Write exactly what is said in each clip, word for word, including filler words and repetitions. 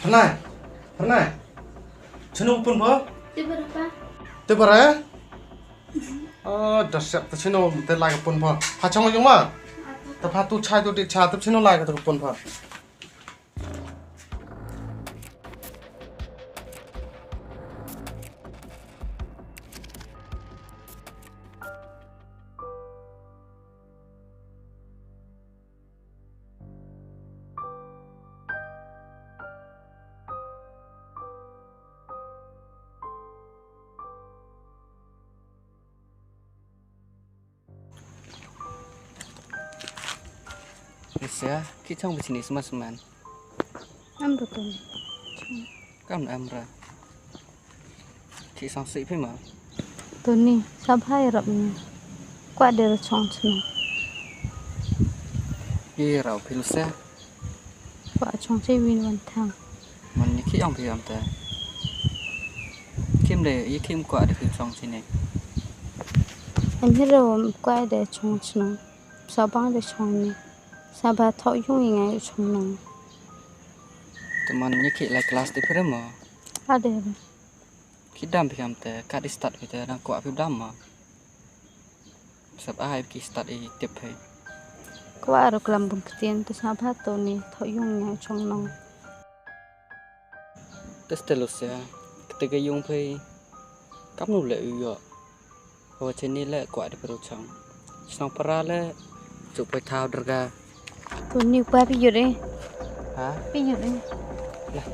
Pernai. Pernai. Chino pun pho? Tibara pa. Tibara? Oh, dasep ta chino te lai pun pho. Ha chong yung ma. Ta pha tu chai tu ti cha tu chino lai ka tu pun pho. Isa, ki chong bisi ni seman seman. Am betul. Kam am ra. Ki sang si phi ma. Tuni, sab hai rap ni. Kwa de ra chong chno. Ye rau phi lu se. Kwa chong che win wan thang. Man ni ki ong phi am te. Kim de, ye kim kwa de phi chong chini. Em hi ro kwa de chong chno. Sa bang de chong ni. Sa ba thok yung i ngai chong nong. Te man ni ki lai class de phi mo. Ade. Ki dam phi am te, ka di start phi te, dang kwa phi dam ma. Sab ai ki start i tip phi. Kwa ro klam bun ktien te sa ba to ni, thok yung ngai chong nong. Te stelus ya, kete ke yung phi, kam nu le u yo. Ho chini le kwa de phi ro chong. Chnong para le, chu phi thao derga. To ni pa phi yure. Ha? Phi yure. Lah.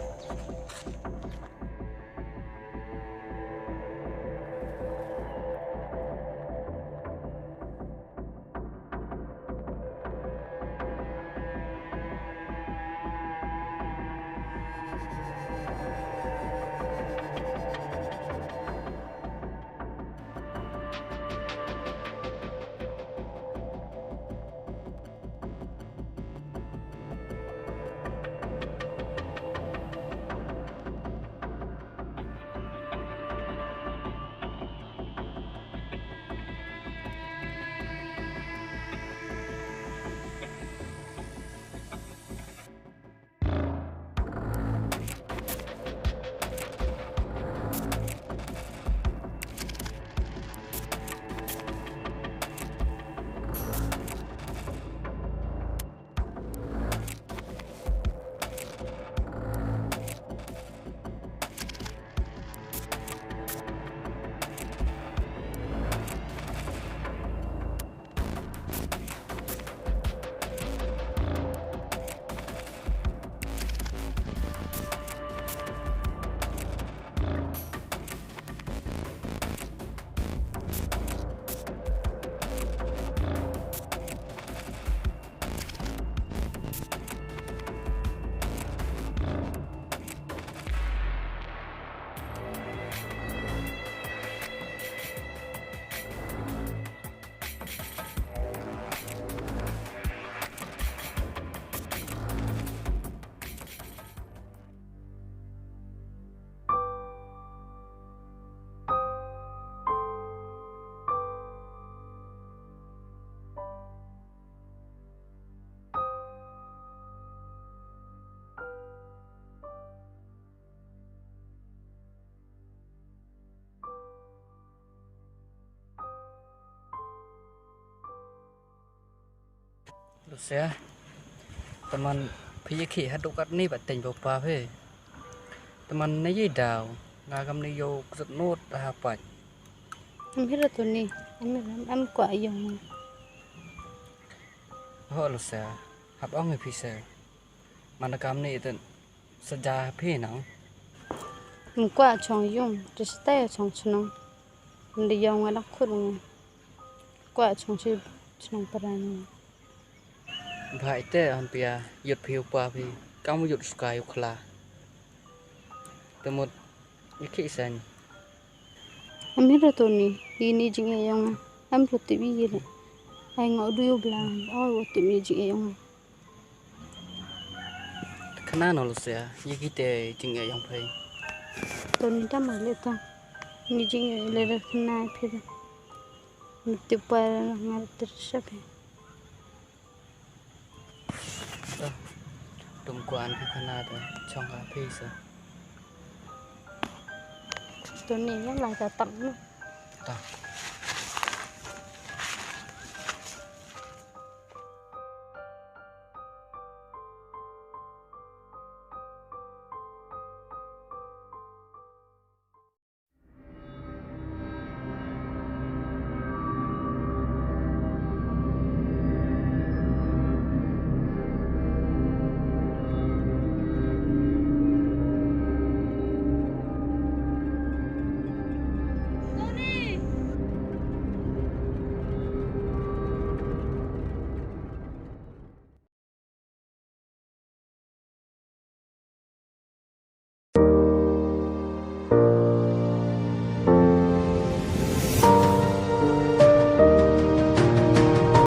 Lucia, teman phi ïa ki haduh katne ba teng ba pa phi. Teman ne ye daw, nga kam ne yo ksut not ha pat. Am hira tu ni, am hira, am kwa yong. Ho Lucia, hap ong phi se. Man kam ne ten. Sa ja phi nang. Ngin kwah chong yung, te sa tai chong chnong. Nda yung nga dak khut ngi. Kwah chong chi chnong paran ngi. Bha ite hon pia, yut phi u pa phi. Kam yut suka yu khla. Te mut, yu ki sen. Am hi ro to ni, yi ni jing e yong. Am ro ti bi yi le. Ai ngo du yu blang, o wo ti mi jing e yong. Khana no Lucia, ye kite jingeh yong phai. To ni ta ma le ta. Ni jingeh le re khana phi da. Ni te pa nga ter sha phi. Tum Wan phi khana te chong ka phi sa. Tuni ngam lai ka tam. Ta.